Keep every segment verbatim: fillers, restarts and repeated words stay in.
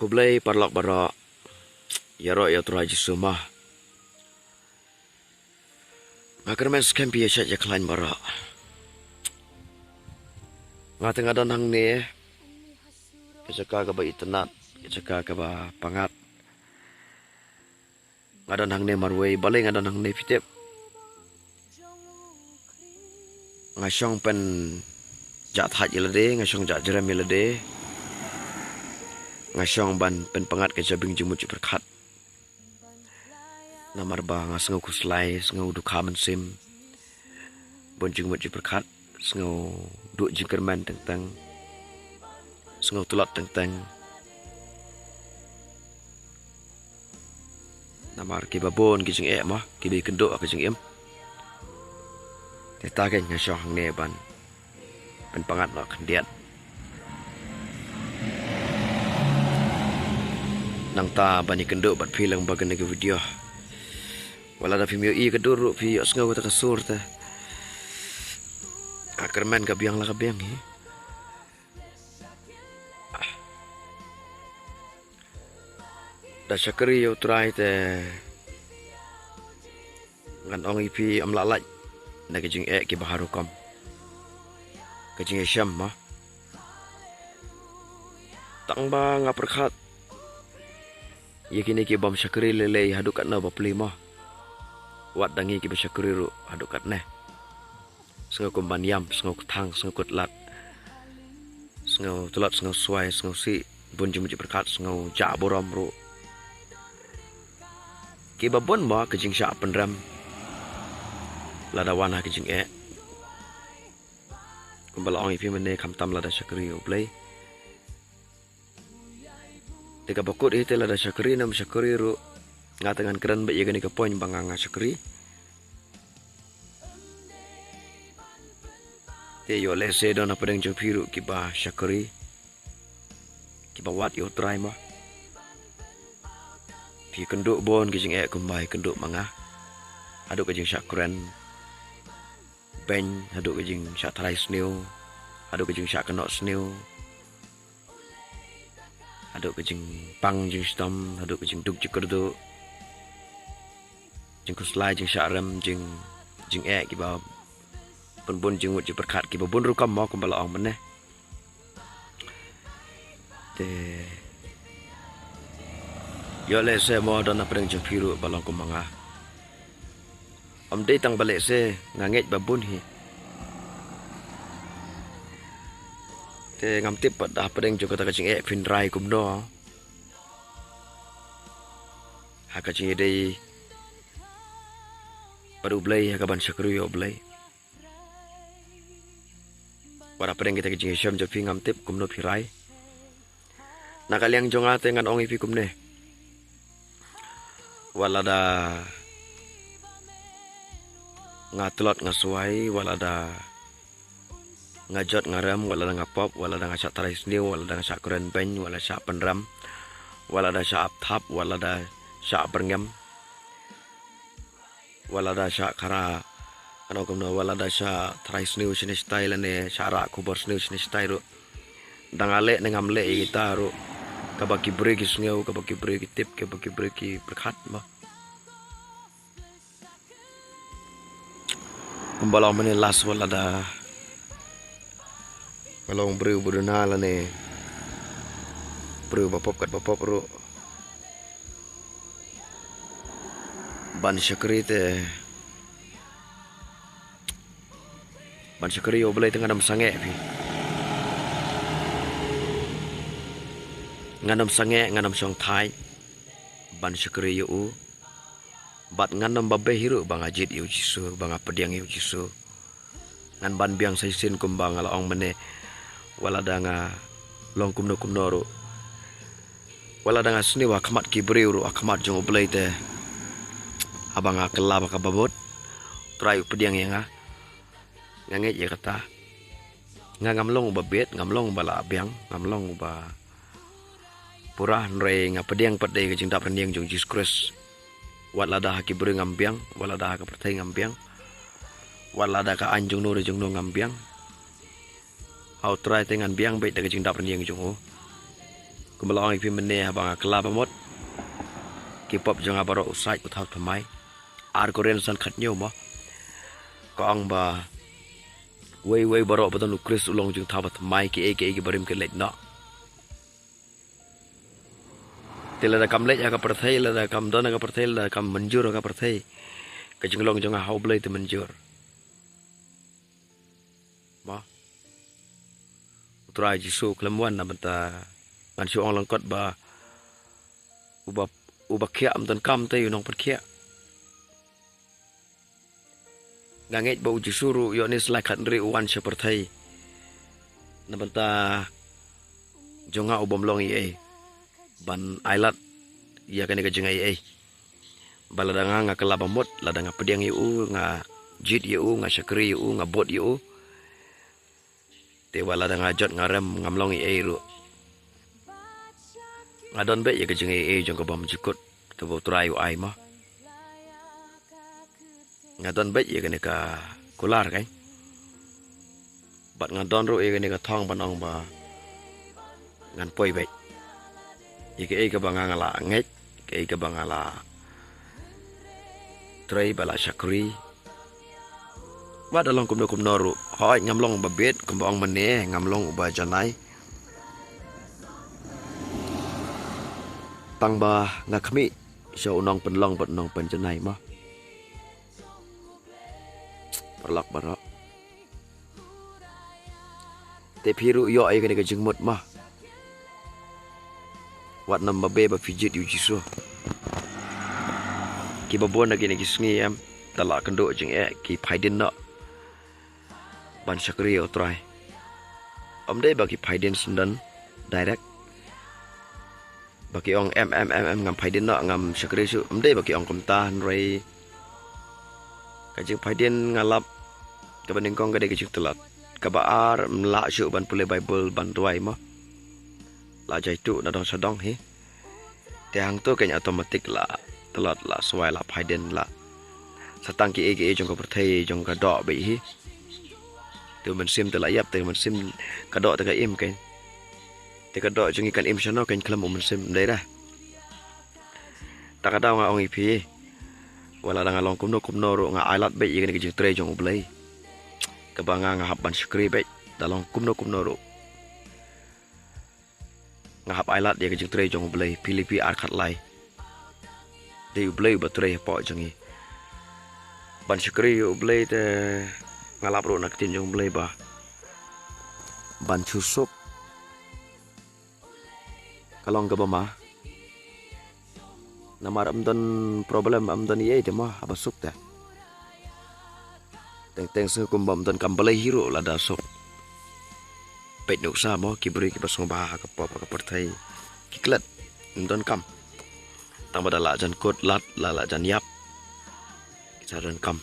Khublei paralok baroh. Ïaroh ïa u Trai Jisu mo. Nga kyrmen skhem phi ïa shait ïa khlaiñ baroh. Nga te nga don hangne, ka jaka kaba itynnad, ka jaka kaba pyngngad. Nga don hangne marwei, balei nga don hangne phi tip? Nga shong pynjahthait ïa lade, nga shong jahjrem ïa lade. Nga shong ban pynpyngngad ka jabieng jingmut jingpyrkhat. Namar ba nga sngew khuslai, sngew dukha mynsiem. Bun jingmut jingpyrkhat, sngew duh jingkyrmen teng teng. Sngew tlot teng teng. Namar kiba bun ki jingeh mo, kiba ïakynduh ha ka jingim. Te ta kein nga shong hangne ban pynpyngngad noh khyndiat. Nangta ban ïakynduh bad phi lang bad kane ka video. Wat la da phim ïohi ka dur ruh phi ïohsngew kata ka sur te. Ka kyrmen ka biang la ka biang hi. Da shakri ïa u Trai te ngan ong ïa phi, ym lah lait na ka jingeh kiba ha rukom. Ka jingïashem mo. Tang ba nga pyrkhat ïa kine ki bym shakri lei lei haduh katno ba plie mo. Wat da ngi kiba shakri ruh haduh katne. Sngew kum ban ïam, sngew kthang, sngew kut lad. Sngew tlot, sngew swai, sngew sih, bun jingmut jingpyrkhat, sngew jah burom ruh. Kiba bun mo ka jingshah pynrem lada wan ha ka jingeh. Kumba la ong ïa phi mynne, khamtam lada shakri ïa u Blei. Te kaba kut hi te lada shakri ne ym shakri ruh, nga te ngan kren beit ïa kane ka point ba nga nga shakri. Te ïoh lehse don hapdeng jong phi ruh kiba shakri, kiba wad ïa u Trai mo. Phi kynduh bun ki jingeh kumba ïakynduh ma nga. Haduh ka jingshah kren beiñ, haduh ka jingshah tharai sniew, haduh ka jingshah kynnoh sniew, haduh ka jingpang jingshitom, haduh ka jingduk jingkyrduh, jingkhuslai, jingshah rem, jing, jingeh kiba bun bun, jingmut jingpyrkhat kiba bun rukom mo kumba la ong mynne. Te ïoh lehse mo don hapdeng jong phi ruh ba long kum ma nga. Ym dei tang ba lehse, nga ngeit ba bun hi. Te ngam tip pat da hapdeng jong kata ka jingeh phin rai kumno. Ha ka jingïadei bad u Blei, ha ka ban shakri ïa u Blei. Wat hapdeng kita ki jingïashem jong phi ngam tip kumno phi rai. Na ka liang jong nga te ngan ong ïa phi kumne. Wat lada nga tlot nga swai, wat lada nga jot nga rem, wat lada nga pop, wat lada nga shah tharai sniew, wat lada nga shah kren beiñ, wat lada shah pynrem, wat lada shah ap thap, wat lada shah byrngem. Wat lada shah khara, ano kumno, wat lada shah tharai sniew shane shatai lane shah rah khubor sniew shane shatai ruh. Da nga leh ne ngam leh ïa kita ruh, kaba ki briew ki sngew, kaba ki briew ki tip, kaba ki briew ki pyrkhat mo. Kumba long mynne, last, wat lada nga long briew ba duna lane briew ba pop kat ba pop ruh. Ban shakri te, ban shakri ïa u Blei te ngan ym sangeh phi. Ngan ym sangeh, ngan ym shongthait ban shakri ïa u. Bad ngan ym ba beh hi ruh ba nga jied ïa u Jisu, ba nga pdiang ïa u Jisu. Ngan ban biang sa shisien kumba nga la ong mynne. Wat lada nga long kumno kumno ruh, wat lada nga sniew ha khmat ki briew ruh, ha khmat jong u Blei te, haba nga kylla ba ka bamut, Trai u pdiang ïa nga. Nga ngeit ïa kata. Nga ngam long uba bieit, ngam long uba la biang, ngam long uba pura, hynrei nga pdiang pat da ka jingdap rynïeng jong Jisu Khrist. Wat lada ha ki briew ngam biang, wat lada ha ka pyrthei ngam biang, wat lada ka aiñ jongno re jongno ngam biang, ha u Trai te ngan biang beit da ka jingdap rynïeng jong u. Kumba la ong ïa phi mynne, haba nga kylla ba mut, ki pop jong nga baroh u said u thaw thymmai. Ar Korinth san khatñiew mo. Ka ong ba wei wei baroh ba don u Khrist u long jingthaw ba thymmai, kiei kiei kiba rim ki leit noh. Te lada kam leit ha ka pyrthei, lada kam don ha ka pyrthei, lada kam mynjur ha ka pyrthei, ka jinglong jong nga ha U Blei te mynjur. Mo. U Trai Jisu khlem wan na bynta ngan shu ong lyngkot ba uba, uba khiah ym donkam te u nongpynkhiah. Nga ngeit ba u Jisu ruh ïoh ne slai khatnri u wan sha pyrthei na bynta jong nga u bym long ei ei ban ailad ïa kane ka jingaiei. Ba lada nga, nga kylla ba mut, lada nga pdiang ïa u, nga jied ïa u, nga shakri ïa u, nga bud ïa u. Te wat lada nga jot nga rem, ngam long ei ei ruh. Nga don beit ïa ka jingaiei jong ka bymjukut kaba U Trai u ai mo. Nga don beit ïa kane ka kular kan. Bad nga don ruh ïa kane ka thong ban ong ba ngan poi beit ïa kaei kaba nga, nga la ngeit, kaei kaba nga la trei, ba la shakri. Wat da long kumno kumno ruh, hooid ngam long uba bieit, kumba ong mynne, ngam long uba janai. Tang ba nga khmih sha u nongpynlong bad u nongpynjanai mo. Paralok baroh. Te phi ruh ïoh ïa kane ka jingmut mo. Wat nym babe ba phi jied ïa u Jisu. Kiba bun na kine ki sngi em, da la kynduh jingeh ki phai dien noh ban shakri ïa U Trai. Ym dei ba ki phai dien syndon direct. Ba ki ong em em em em, ngam phai dien noh, ngam shakri shuh. Ym dei ba ki ong kumta, hynrei ka jingphai dien nga lap kaba nyngkong ka dei ka jingtlot. Kaba ar, ym lah shuh ban pule Baibl ban duwai mo. La jaituh na dong sha dong hi. Te hangto kein automatic la tlot, la swai, la phai dien, la sa tang kiei kiei jong ka pyrthei jong ka doh beit hi. Te u mynsiem te la ïap, te u mynsiem, ka doh te ka im kein. Te ka doh jong ngi kan im shano kein khlem u mynsiem, ym dei re? Ta ka daw nga ong ïa phi, wat lada nga long kumno kumno ruh, nga ailad beit ïa kane ka jingtrei jong U Blei. Kaba nga, nga hap ban shakri beit da long kumno kumno ruh. Nga hap ailad ïa ka jingtrei jong U Blei, Philippi ar khatlai. Dei U Blei uba trei hapoh jong ngi. Ban shakri ïa U Blei te nga lap ruh na ka ktien jong U Blei ba ban shu suk ka long kaba ma. Namar ym don problem, ym don ei ei te mo haba suk te. Teng teng shu kumba ym don kam blei hi ruh lada suk. Peit nuksa mo, ki briew kiba sngewbha ha ka pop ha ka pyrthei ki klet, ym don kam. Tang ba da la jan kut lad, la la jan ïap, ki sa don kam.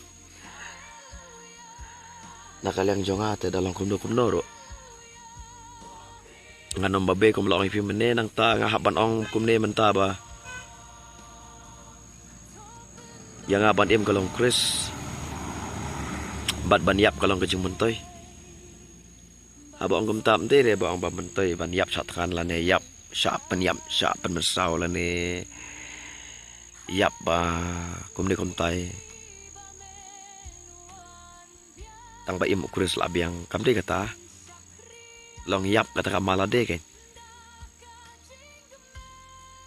Na ka liang jong nga te da long kumno kumno ruh, ngan ym babe kum la ong ïa phi mynne, nangta nga hap ban ong kumne mynta ba ïa nga ban im ka long Khrist, bad ban ïap ka long ka jingmyntoi. Haba ong kumta, ym dei re ba ong ba myntoi ban ïap shah thngan lane ïap shah pynïap, shah pynmynsaw lane ïap ba kumne kumtai. Tang ba im u Khrist la biang, kam dei kata. Long ïap kata ka ma lade kein.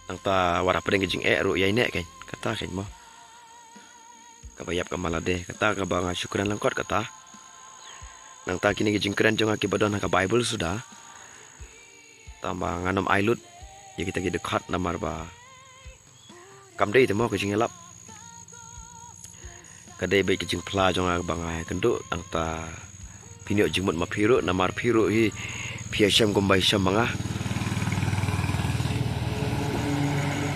Nangta wat hapdeng ka jingeh ruh ïaineh kein, kata kein mo. Kaba ïap ka ma lade, kata kaba nga shu kren lyngkot kata. Nangta kine ki jingkren jong nga kiba don ha ka Baibl suda. Tang ba ngan ym ai lut ïa kita ki dkhot namar ba kam dei te mo ka jingïalap. Ka dei beit ka jingphla jong nga ba nga ïakynduh, nangta phin ïoh jingmut ma phi ruh, namar phi ruh hi phi ïashem kumba ïashem ma nga.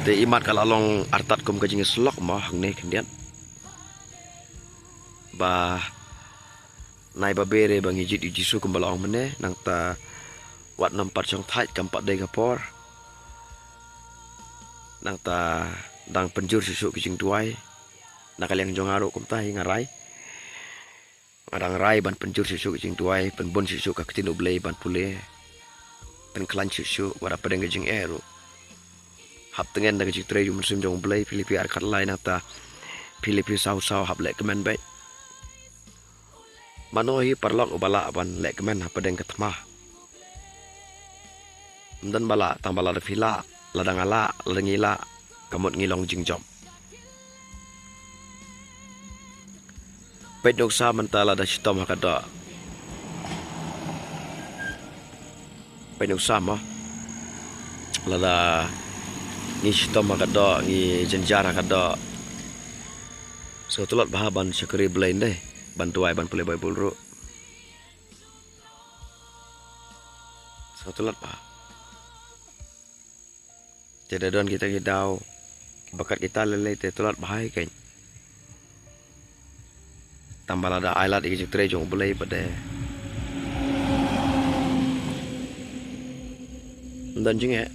Te imat ka la long artat kum ka jingïasyllok mo hangne khyndiat. Ba nai ba bere ba ngi jied ïa u Jisu kumba la ong mynne, nangta wat nym pat shong thait, kam pat dei ka por. Nangta dang pynjur shuh shuh ki jingduwai. Na ka liang jong nga ruh kumta hi nga rai. Nga dang rai ban pynjur shuh shuh ki jingduwai, pynbun shuh shuh ka ktien U Blei ban pule. pynkhlaiñ shuh shuh wat hapdeng ka jingeh ruh. Hap tngen da ka jingtrei jong u Mynsiem jong U Blei, Philippi ar khatlai, nangta Philippi saw saw, hap leh kmen beit. Mano hi paralok uba lah ban leh kmen hapdeng ka thma? Ym don ba lah, tang ba lada phi lah, lada nga lah, lada ngi lah, ka mut ngi long jingjop. Peit nuksa mynta lada shitom ha ka doh. Peit nuksa mo. Lada ngi shitom ha ka doh, ngi jynjar ha ka doh, sngewtlot bha ban shakri Blei, ym dei ban duwai, ban pule Baibl ruh. Sngewtlot bha. Te da don kita ki daw ba kat kita lei lei te tlot bha hi kein. Tang ba lada ai lad ïa ka jingtrei jong U Blei pat de ym don jingeh.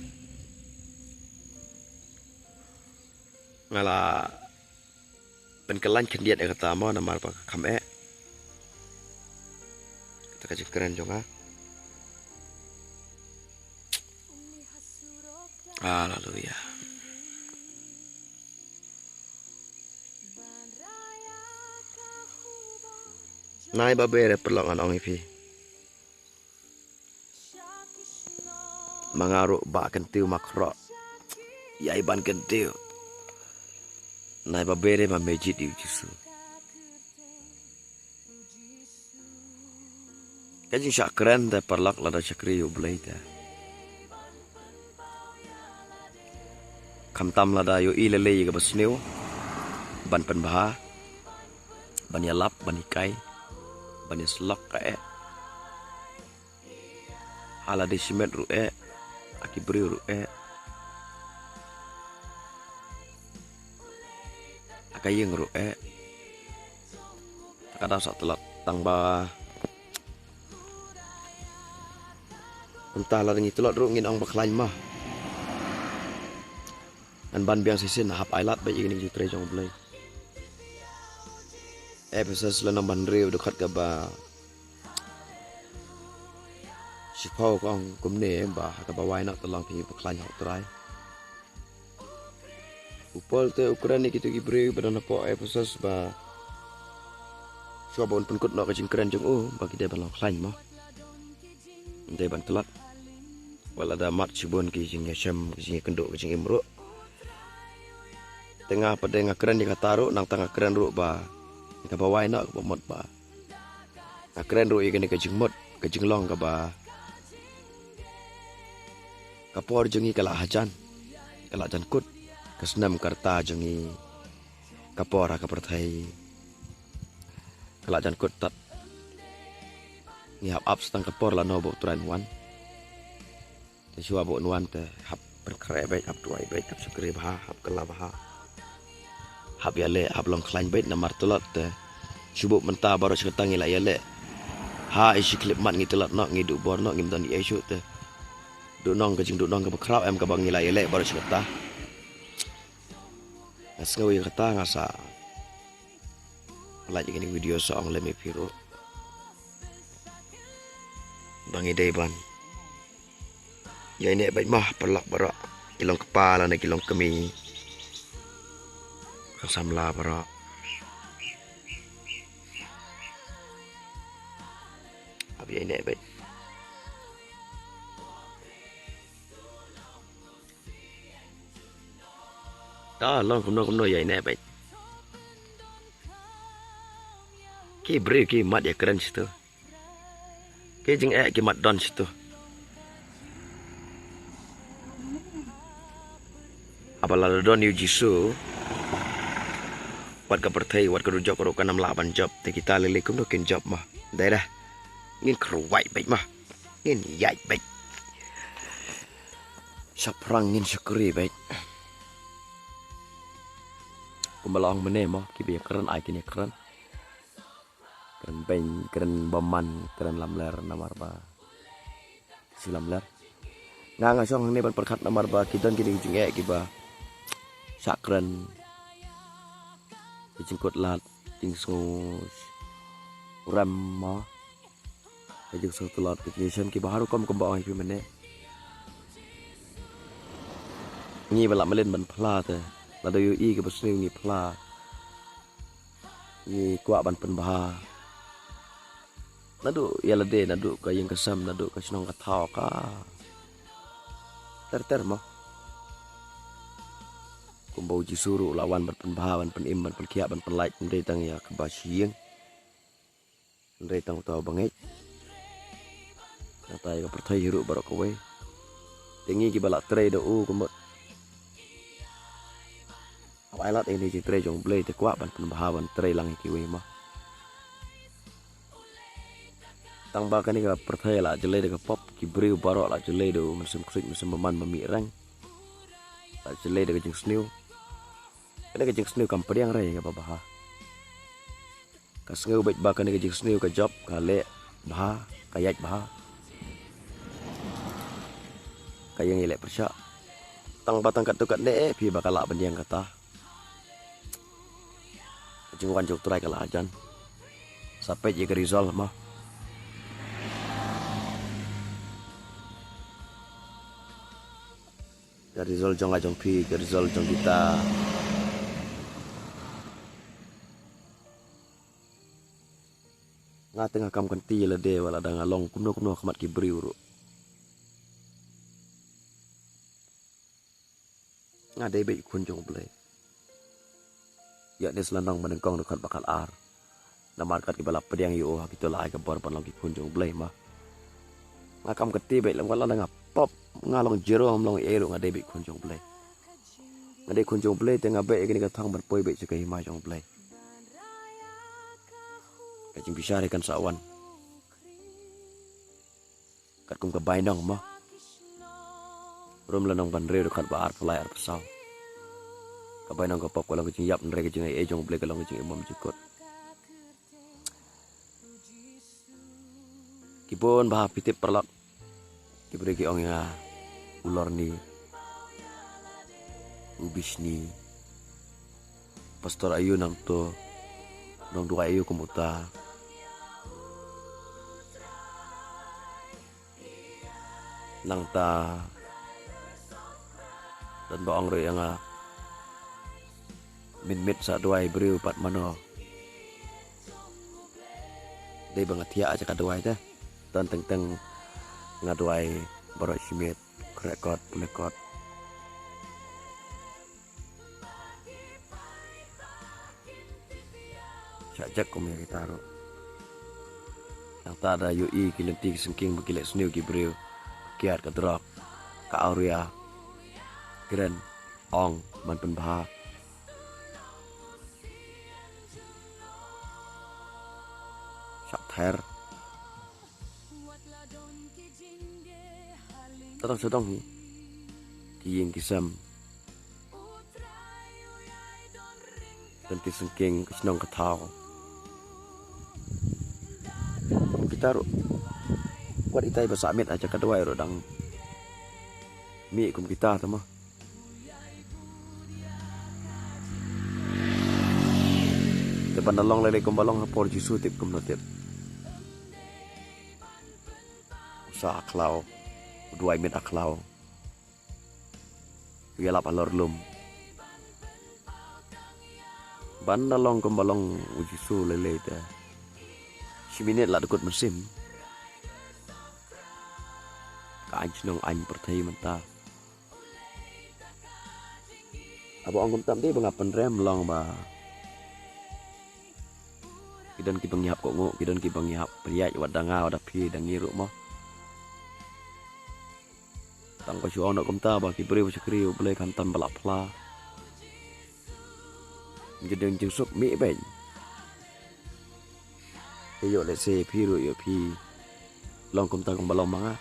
Nga la pynkylla khyndiat ïa kata mo, namar ba ka kham eh. Kata ka jingkren jong nga. Haleluya. Nai ba bere, paralok, ngan ong ïa phi. Ma nga ruh ba kyntiew ma khroh. Ïai ban kyntiew. Nai ba bere ma me jied ïa u Jisu. Ka jingshah kren te paralok, lada shakri ïa U Blei te, khamtam lada ïohi lei lei ïa kaba sniew ban pynbha, ban ïalap, ban hikai, ban ïasyllok ka eh. Ha la dei shimet ruh eh, ha ki briew ruh eh, ha ka ïing ruh eh. Ka daw sa tlot, tang ba mynta lada ngi tlot ruh ngin ong ba khlaiñ mo. Ngan ban biang shisien, hap ai lad beit ïa kane ka jingtrei jong U Blei. Ephesos lynnong ba hynriew, dkhot kaba shiphew ka ong kumne, ba ha kaba wai noh te long phi ba khlaiñ ha U Trai. U Paul te u kren ïa kito ki briew ba don hapoh Ephesos ba shuwa ba un pynkut noh ka jingkren jong u ba ki dei ban long khlaiñ mo. Ym dei ban tlot. Wat lada mad shibun ki jingïashem, ki jingïakynduh, ki jingim ruh, te nga pat de nga kren ïa kata ruh, nangta nga kren ruh ba kaba wai noh kaba mut ba nga kren ruh ïa kane ka jingmut, ka jinglong kaba, ka por jong ngi ka la hajan, ka la jan kut, ka snem ka rta jong ngi, ka por ha ka pyrthei ka la jan kut tad. Ngi hap ap sa tang ka por lano ba U Trai un wan. Te shuwa ba un wan te hap pynkhreh beit, hap duwai beit, hap shakri bha, hap kylla bha, hap ïaleh, hap long khlaiñ beit, namar tlot te shu buh mynta baroh shi katta ngi la ïaleh. Ha i shi khyllipmat ngi tlot noh, ngi duh bor noh, ngim don ei ei shuh te. Duh nong ka jingduh nong kaba khraw em kaba ngi la ïaleh baroh shi katta. Nga sngew ïa kata, nga sa lait ïa kane ka video sa ong lem ïa phi ruh ba ngi dei ban ïaineh beit mo paralok baroh, ki long kpa lane ki long kmie, ki samla baroh. Hap ïaineh beit. Ta long kumno kumno ïaineh beit. Ki briew ki mad ïakren shito. Ki jingeh ki mad don shito. Haba la don ïa u Jisu, wat ka pyrthei, wat ka dujok ruh kan ym lah ban jop. Te kita lei lei kumno kin jop mo? Dei da, ngin kyrwai beit mo. Ngin ïaid beit. Shaphrang ngin shakri beit. Kumba la ong mynne mo, kiba ïakren ai kin ïakren. Kren beiñ, kren bymman, kren lamler namar ba shu lamler. Nga nga shong hangne ban pyrkhat namar ba ki don kine ki jingeh kiba shah kren. Ki jingkut lad, jingsngew rem mo. Ki jingsngew tlot, ki jingshem kiba har rukom kumba ong ïa phi mynne. Ngi ba lah mlien ban phla te. Lada ïohi kaba sniew ngi phla. Ngi kwah ban pynbha. Naduh ïa lade, naduh ka ïing ka sem, naduh ka shnong ka thaw ka ter ter mo. Kumba u Jisu ruh u la wan ban pynbha, ban pynim, ban pynkhiah, ban pynlait, ym dei tang ïa kaba shu ïeng. Hynrei tang uta uba ngeit. Nangta ïa ka pyrthei hi ruh baroh kawei. Te ngi kiba lah trei da u ka mut. Haba ai lad ïa kane ka jingtrei jong u Blei te kwah ban pynbha ban trei lang ïa kiwei mo. Tang ba kane ka pyrthei la jlei da ka pop, ki briew baroh la jlei da u mynsiem ksuid mynsiem bymman ba mih reng. La jlei da ka jingsniew. Kane ka jingsniew kam pdiang re ïa kaba bha. Ka sngew beit ba kane ka jingsniew ka jop, ka leh bha, ka ïaid bha. Ka ïeng ïaleh pyrshah. Tang ba tang katto katne eh phi ba ka lah ban ïeng kata. Ka jingwan jong u Trai ka la hajan. Sa peit ïa ka result mo. Ka result jong nga jong phi, ka result jong kita. Nga te nga kam kynti lade wat lada nga long kumno kumno ha khmat ki briew ruh. Nga dei beit u khun jong u Blei. Ïa ne sla nong ba nyngkong dkhot ba khatar. Namar kat kiba la pdiang ïa u ha kito la ai ka bor ban long ki khun jong u Blei mo. Nga kam kynti beit lem wat lada nga pop, nga long zero, ngam long ei ruh, nga dei beit u khun jong u Blei. Nga dei khun jong u Blei te nga beh ïa kane ka thong ban poi beit sha ka hima jong u Blei. Ka jingbishar hi kan sa wan. Katkum ka bainong mo. Rom lynnong ba hynriew dkhot ba arphew lai arphew saw. Ka bainong ka pop ka long ka jingïap, hynrei ka jingaiei jong u Blei ka long ka jingim bymjukut. Ki bun ba hap phi tip paralok. Ki briew ki ong ïa nga, u Lorni, u Bishni, Pastor Ayu nangto, nongduwai ayu kum uta. Nangta don ba ong ruh ïa nga, mynmiet sa duwai briew pat mano. Dei ba nga thiah ha ka duwai te. Don teng teng nga duwai baroh shi miet, khreh kot, pule kot. Shah jek kum ïa kita ruh. Nangta da ïohi ki lynti ki syngkien ba ki leh sniew ki briew. Kiad ka drok, ka awria, kren, ong ban pynbha. Shah ther. Ka dang sha dong hi. Ki ïing ki sem. Lynti syngkien, ka shnong ka thaw. Kum kita ruh. Wat itai ba sah miet ha ka duwai ruh dang mih kum kita te mo. Te ban da long lei lei kumba long ha por Jisu tip kumno tip. U sah ha khlaw, u duwai miet ha khlaw. U ïalap halor lum. Ban da long kumba long u Jisu lei lei te. Shi minit la dkut mynsiem. Ka aiñ shnong aiñ pyrthei mynta. Haba ong kumta ym dei ba nga pynrem, long ba ki don kiba ngi hap kohnguh, ki don kiba ngi hap pynïaid, wat da nga, wat da phi, da ngi ruh mo. Tang ba shu ong noh kumta ba ki briew ba shakri U Blei khamtam ba la phla. Ym ju dei jingsuk mih beit. Te ïoh lehse phi ruh ïoh phi long kumta kumba long ma nga.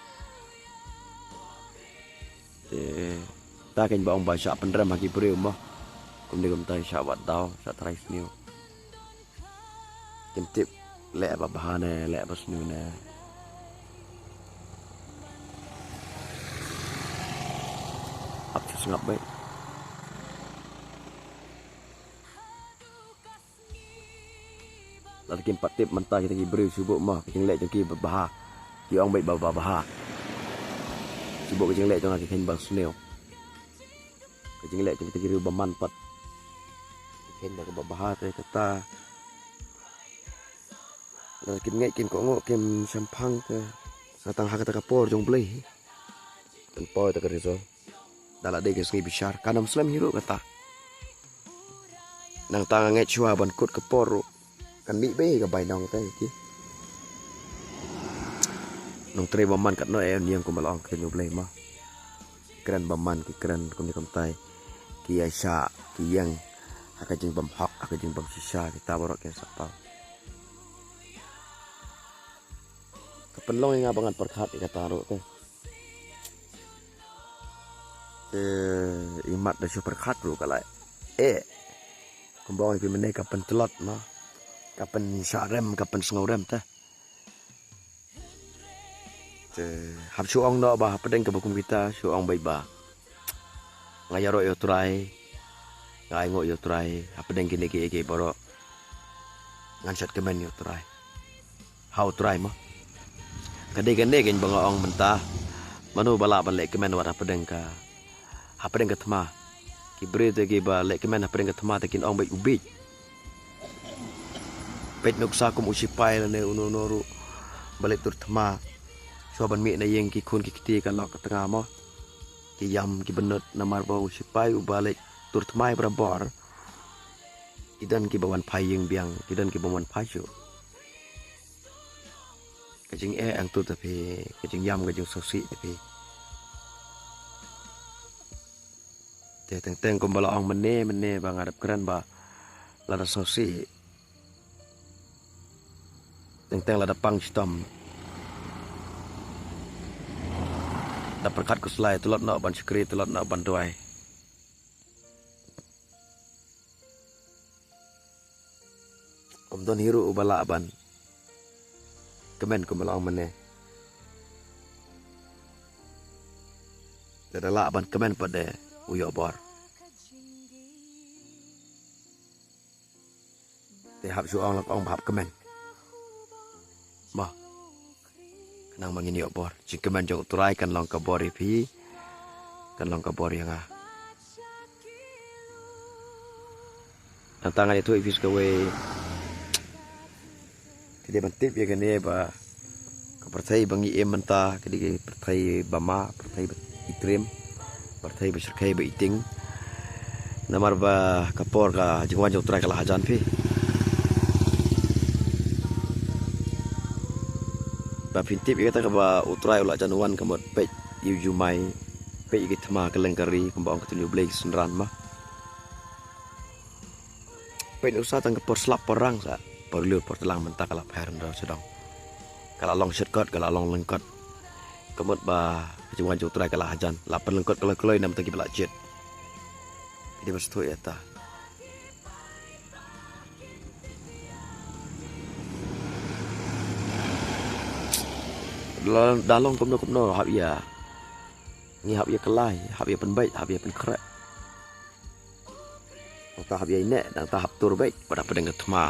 Te ta kein ba ong ba shah pynrem ha ki briew mo. Kumne kumta shah wad daw, shah trai sniew. Kim tip leh ba bha ne leh ba sniew ne. Ap shu sngap beit. Lada kim pat tip mynta kita ki briew shu buh mo ki jingleh jong ki ba bha. Ki ong beit ba ba bha. Shu buh ki jingleh jong ki kheiñ ba sniew. jingleh jong kita ki riew bymman pat. Kin da kaba bha te kata. Lada kim ngeit kim kohnguh kim shemphang te sa tang ha kata ka por jong U Blei. Kan poi ta ka result. Da la dei ka sngi bishar kan ym slem hi ruh kata. Nangta nga ngeit shuwa ban kut ka por ruh kan mih beit ka bainong te ki. Nongtrei bymman katno e, niang kumba la ong ka ktien U Blei ma. Kren bymman ki kren kumne kumtai, ki ïaishah ki ïeng ha ka jingbymhok, ha ka jingbymshisha, kita baroh kin sa paw. Ka pynlong ïa nga ba ngan pyrkhat ïa kata ruh te. Te imat da shu pyrkhat ruh ka la eh. Kumba ong ïa phi mynne ka pyntlot ma, ka pynshah rem, ka pynsngew rem te. Te hap shu ong noh ba hapdeng kaba kum kita shu ong beit ba nga ïaroh ïa U Trai, nga ainguh ïa U Trai hapdeng kine kiei kiei baroh. Ngan shad kmen ïa U Trai, ha U Trai mo. Ka dei kane keiñ ba nga ong mynta, mano ba lah ban leh kmen wat hapdeng ka, hapdeng ka thma. Ki briew te kiba leh kmen hapdeng ka thma te kin ong beit u bieit. Peit nuksa kum u sipai lane uno uno ruh ba leit tur thma, shuwa ban mih na ïing ki khun ki kti ka lok ka tnga mo. Ki ïam ki bynnud namar ba u sipai uba leit tur thma barabor. Ki don kiba wan phai ïing biang, ki don kiba wan phai shuh. Ka jingeh hangtu te phi, ka jingïam ka jingsngewsih te phi. Te teng teng kumba la ong mynne mynne ba nga dep kren ba lada sngewsih, teng teng lada pang shitom, da pyrkhat khuslai, tlot noh ban shakri, tlot noh ban duwai. Ym don hi ruh uba lah ban kmen kumba la ong mynne. Te da lah ban kmen pat de u ïoh bor. Te hap shu ong la ka ong ba hap kmen. Mo. Khnang ba ngin ïoh bor. Jingkmen jong U Trai kan long ka bor ïa phi, kan long ka bor ïa nga. Nangta ngan ïathuh ïa phi sa kawei. Te dei ban tip ïa kane ba ka pyrthei ba ngi im mynta ka dei ka pyrthei ba ma, pyrthei ba itriem, pyrthei ba shyrkhei ba iting. Namar ba ka por ka jingwan jong U Trai ka la hajan phi. Ba phin tip ïa kata kaba U Trai u la jan wan ka mut peit ïa u jumai, peit ïa ki thma kylleng ka ri kumba ong ka ktien U Blei ki synran ma. Peit nuksa tang ka por slap por rang sa por lur por tlang mynta ka la pher hynriew sha dong. Ka la long shit kot, ka la long lyngkot. Ka mut ba ka jingwan jong U Trai ka la hajan, la pynlyngkot kloi kloi na bynta kiba la jied. Ki dei ba sngewthuh ïa ta. Da long kumno kumno hap ïa, ngi hap ïa kylla, hap ïa pynbeit, hap ïa pynkhreh. Nangta hap ïa ine, nangta hap tur beit, bad hapdeng ka thma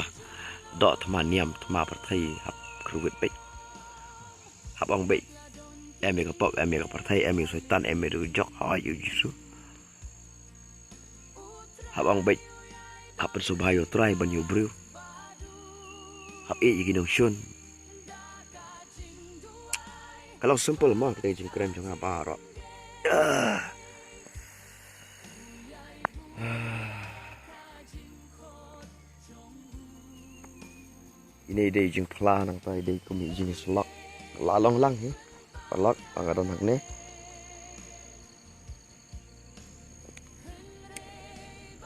doh, thma niam, thma pyrthei, hap kyrwit beit. Hap ong beit, em ïa ka pop, em ïa ka pyrthei, em ïa u Soitan, em ïa u jok, hooid ïa u Jisu. Hap ong beit, hap pynsngewbha ïa U Trai ban ïa u briew. Hap ïeit ïa ki nongshun. Ka long simple mo, kita ki jingkren jong nga baroh. Ine i dei i jingphla, nangta i dei kum i jingïasyllok. La long lang hi. Paralok, tang ka don hangne.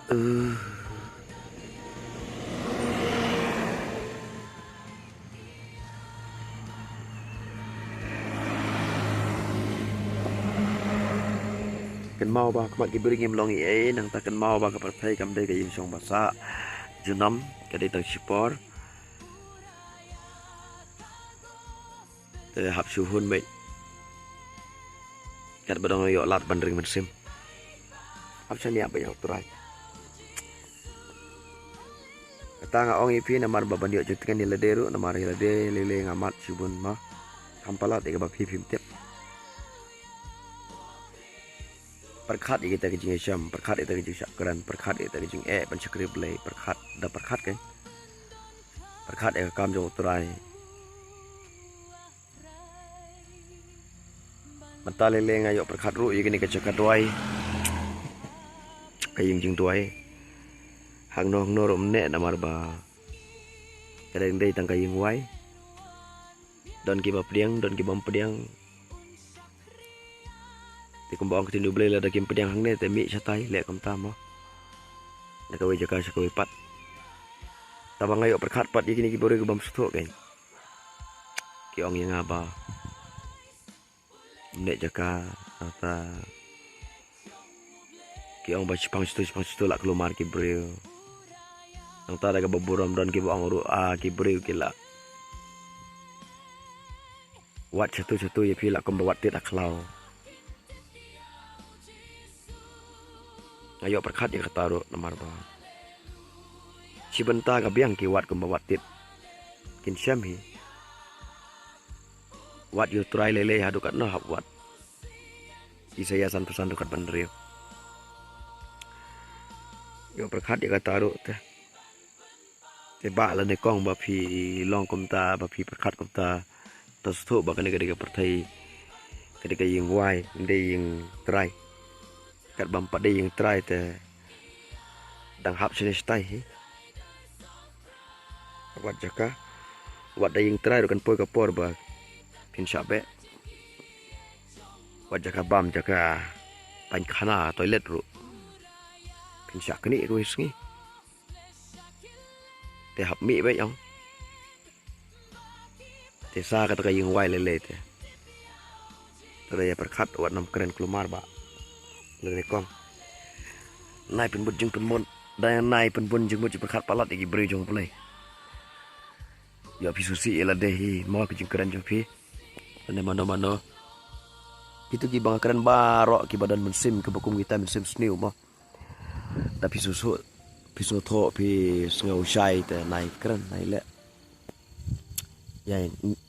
Uh. Kynmaw ba ha khmat ki briew ngim long ei ei, nangta kynmaw ba ka pyrthei kam dei ka ïing shong ba sah junom, ka dei tang shipor. Te hap shu hun beit. Katba dang ïoh lad ban ring mynsiem, hap shaniah beit ïa U Trai. Kata nga ong ïa phi namar ba ban ïoh jingtngen ïa lade ruh, namar ïa lade lei lei nga mad shibun ma. Kham palat ïa kaba phi phim tip. Pyrkhat ïa kita ki jingïashem, pyrkhat ïa kita ki jingshah kren, pyrkhat ïa kita ki jingeh ban shakri Blei, pyrkhat da pyrkhat kan. Pyrkhat ïa ka kam jong U Trai. Mynta lei lei nga ïoh pyrkhat ruh ïa kane ka jaka duwai, ka ïing jingduwai. Hangno hangno ruh ym neh namar ba ka dang dei tang ka ïing wai. Don kiba pdiang, don kibym pdiang. Te kumba ong ka ktien U Blei, lada kim pdiang hangne te mih shatai, leh kumta mo. Na kawei jaka sha kawei pat. Tangba nga ïoh pyrkhat pat ïa kine ki briew kibym sngewthuh kan. Ki ong ïa nga ba ym neh jaka, nangta ki ong ba shipang shatu shipang shatu la kulmar ki briew. Nangta da kaba burom don kiba ong ruh, a, ki briew ki la wad shatu shatu ïa phi la kumba wad tit ha khlaw. Nga ïoh pyrkhat ïa kata ruh namar ba shi bynta ka biang ki wad kumba wad tit. Kin shem hi. Wad ïa U Trai lei lei haduh katno hap wad. Isaïah sanphew san dkhot ba hynriew. Ïoh pyrkhat ïa kata ruh te. Te ba lane kong ba phi long kumta, ba phi pyrkhat kumta. To sngewthuh ba kane ka dei ka pyrthei, ka dei ka ïing wai, ym dei ïing trai. Katba ym pat dei ïing trai te dang hap shane shatai hi. Wat jaka, wat da ïing trai ruh kan poi ka por ba phin shah beh. Wat jaka bam, jaka paikhana, toilet ruh phin shah knieh kawei sngi. Te hap mih beit ong. Te sa kata ka ïing wai lei lei te. Te da ïa pyrkhat wat nym kren kulmar ba. Lei lei kong. Nai pynbun jingpynmut. Da nai pynbun jingmut jingpyrkhat palat ïa ki briew jong U Blei. Ïa phi sngewsih ïa lade hi mo ka jingkren jong phi. Lane mano mano. Kito kiba nga kren baroh kiba don mynsiem kiba kum kita mynsiem sniew mo. Da phi sngewsih, phi sngewthuh, phi sngew shai te nai kren, nai leh. Ïa,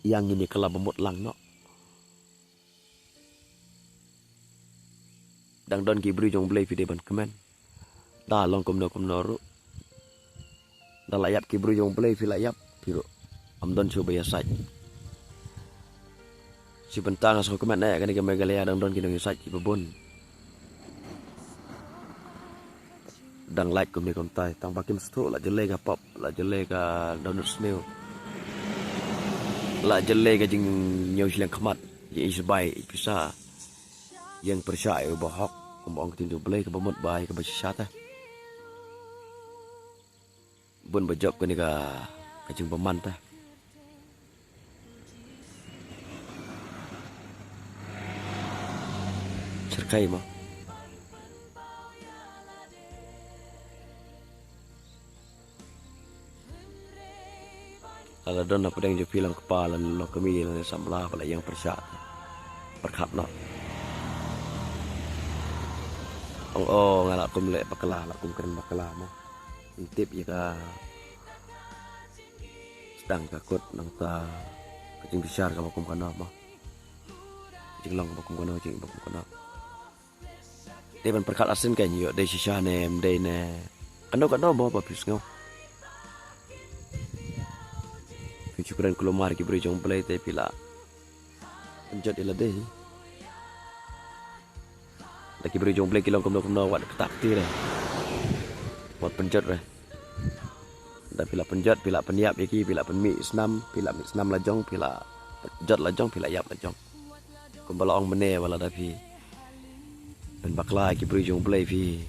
ïa ngin ïa kylla ba mut lang noh. Dang don ki briew jong U Blei phi dei ban kmen. Da long kumno kumno ruh. Da la ïap ki briew jong U Blei phi la ïap phi ruh. Ym don shuh ba ïasaid. Shi bynta nga sngewkmen eh kane ka Meghalaya dang don ki nongïasaid kiba bun. Dang lait kumne kumtai tangba kim sngewthuh, la jyllei ka pop, la jyllei ka dohnud sniew. La jyllei ka jingñiew shiliang khmat, jingïasbai pisa. Ïeng pyrshah ïa u bahok kumba ong ka ktien U Blei kaba mut ba ïa kaba shisha te. Bun ba jop kane ka, ka jingbymman te. Syrkhei mo. Lada don hapdeng jong phi long kpa, long kmie, long samla ba la ïeng pyrshah, pyrkhat noh. Ong o, nga la kum leh bakla, la kum kren bakla mo. Tip ïa ka sdang ka kut nangta ka jingbishar kaba kum kano mo. Ka jinglong kaba kum kano, jingim ba kum kano. Dei ban pyrkhat asien ka, ïoh dei shisha ne em dei ne kano kano mo ba phi sngew. Phi shu kren kulmar ki briew jong U Blei te phi la pynjot ïa lade hi. Da ki briew jong U Blei ki long kumno kumno wat kata kti re. Wat pynjot re. Da phi la pynjot, phi la pynïap ïa ki, phi la pynmih snam, phi la mih snam la jong, phi la jot la jong, phi la ïap la jong. Kumba la ong mynne ba lada phi pynbakla ïa ki briew jong U Blei phi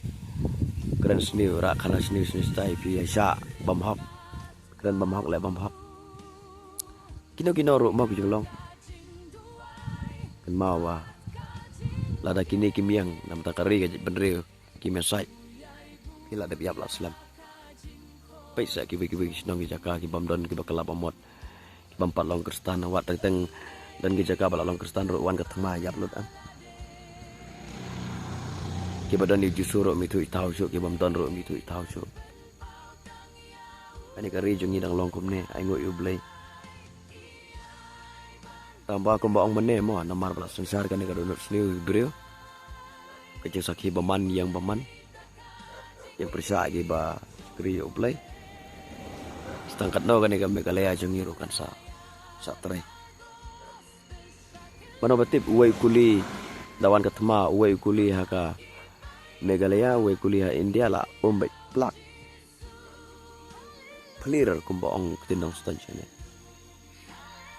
kren sniew, rah khana sniew sniew stai phi ïa shah bymhok. Kren bymhok leh bymhok. Kino kino ruh mo ki jinglong. Kynmaw ba lada kine ki miang na bynta ka ri ka jaitbynriew ki message. Ki la dep ïap la slem. Peit sa kiwei kiwei ki shnong ki jaka ki bym don kiba kylla ba mut. Ki bym pat long Khristan, wat teng teng don ki jaka ba la long Khristan ruh wan ka thma ïap lut em. Kiba don ïa u Jisu ruh ym ithuh ithaw shuh, ki bym don ruh ym ithuh ithaw shuh. Kane ka ri jong ngi dang long kumne, ainguh ïa U Blei. Tangba kumba ong mynne mo, namar ba la synshar kane ka dohnud sniew ïa ki briew. ka jingsakhi bymman ïeng bymman, ïeng pyrshah ïa kiba shakri ïa U Blei. Sa tang katno kane ka Meghalaya jong ngi ruh kan sa, sa trei. Mano ba tip uwei u kuli, da wan ka thma, uwei u kuli ha ka Meghalaya, uwei u kuli ha India la um beit plak. Plir kumba ong ktien Nongstoiñ shane.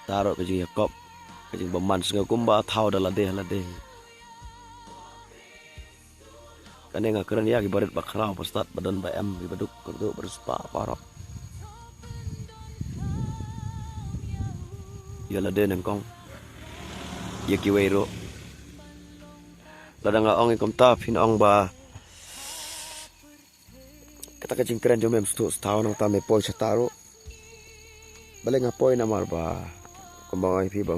Tang ruh ka jingïakop, ka jingbymman sngew kumba thaw da lade ha lade. Kane nga kren ïa kiba rit ba khraw ba stad ba don ba em, kiba duk kyrduh ba riewspah baroh. Ïa lade nyngkong, ïa kiwei ruh. Lada nga ong ïa kumta phin ong ba kata ka jingkren jong me ym sngewthuh sngewthaw, nangta me poi shata ruh. Balei nga poi namar ba kumba nga ong ïa phi ba,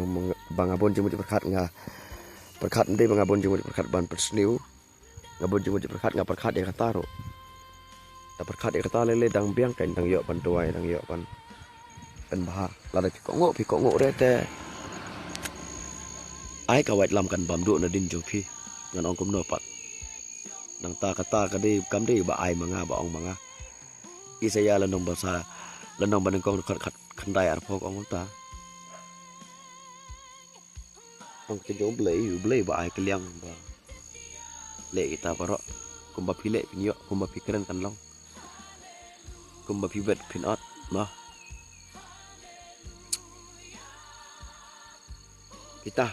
ba nga bun jingmut jingpyrkhat, nga pyrkhat ym dei ba nga bun jingmut jingpyrkhat ban pynsniew. Nga bun jingmut jingpyrkhat, nga pyrkhat ïa kata ruh. Nga pyrkhat ïa kata lei lei, dang biang kein, dang ïoh ban duwai, dang ïoh ban pynbha. Lada phi kohnguh, phi kohnguh re te ai ka waitlam kan bam duh nadien jong phi. Ngan ong kumno pat. Nangta kata ka dei, kam dei ba ai ma nga, ba ong ma nga. Isaiah lynnong ba sa, lynnong ba nyngkong dkhot khat, khyndai arphew ka ong kumta. Ong ktien jong U Blei, U Blei ba ai kylliang ba leh kita baroh. Kumba phi leh phin ïoh, kumba phi kren kan long, kumba phi bet phin ot, mo. Kita,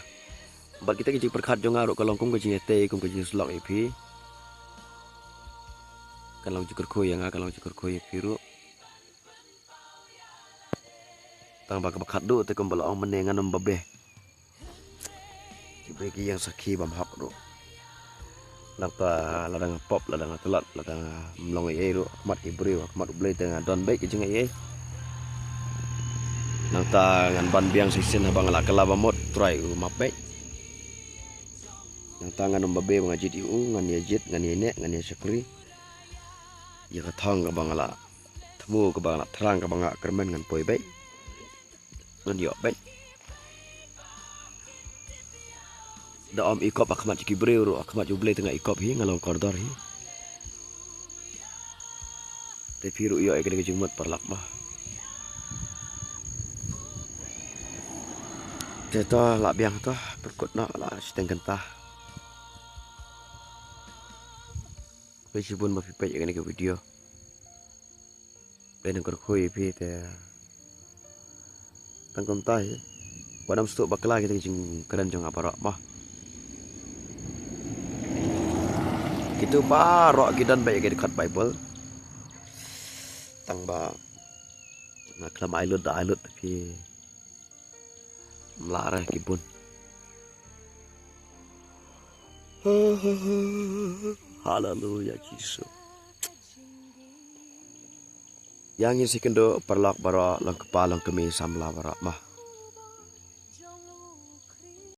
bad kita ki jingpyrkhat jong nga ruh ka long kum ka jingïatei, kum ka jingsyllok ïa phi. Kan long jingkyrkhu ïa nga, kan long jingkyrkhu ïa phi ruh. Tang ba kaba khatduh te kumba la ong mynne, ngan ym babe. Kiba ki ïeng sakhi bym hok ruh. Nangta lada nga pop, lada nga tlot, lada ngam long ei ei ruh ha khmat ki briew, ha khmat U Blei te nga don beit ki jingaiei. Nangta ngan ban biang shisien haba nga la kylla ba mut, Trai u map beit. Nangta ngan ym babe ba nga jied ïa u, ngan ïa jied, ngan ïa neh, ngan ïa shakri. Ïa ka thong kaba nga la thmu, kaba nga la thrang, kaba nga kyrmen, ngan poi beit, ngan ïoh beit. Da ym ikop ha khmat ki briew ruh, ha khmat U Blei te nga ikop hi, nga long kordor hi. Te phi ruh ïoh ïa kane ka jingmut paralok mo. Te to la biang to, pynkut noh la shiteng kynta. Khublei shibun ba phi peit ïa kane ka video. Khublei nang kyrkhu ïa phi te. Tang kumta hi. Wat nym sngewthuh bakla kita ki jingkren jong nga baroh mo. Kito baroh ki don beit ïa ki dkhot Baibl. Tang ba nga khlem ai lut da ai lut phi. Mla re ki bun. Haleluya Jisu. Ïa ngin sa ïakynduh paralok baroh, long kpa long kmie samla baroh mo.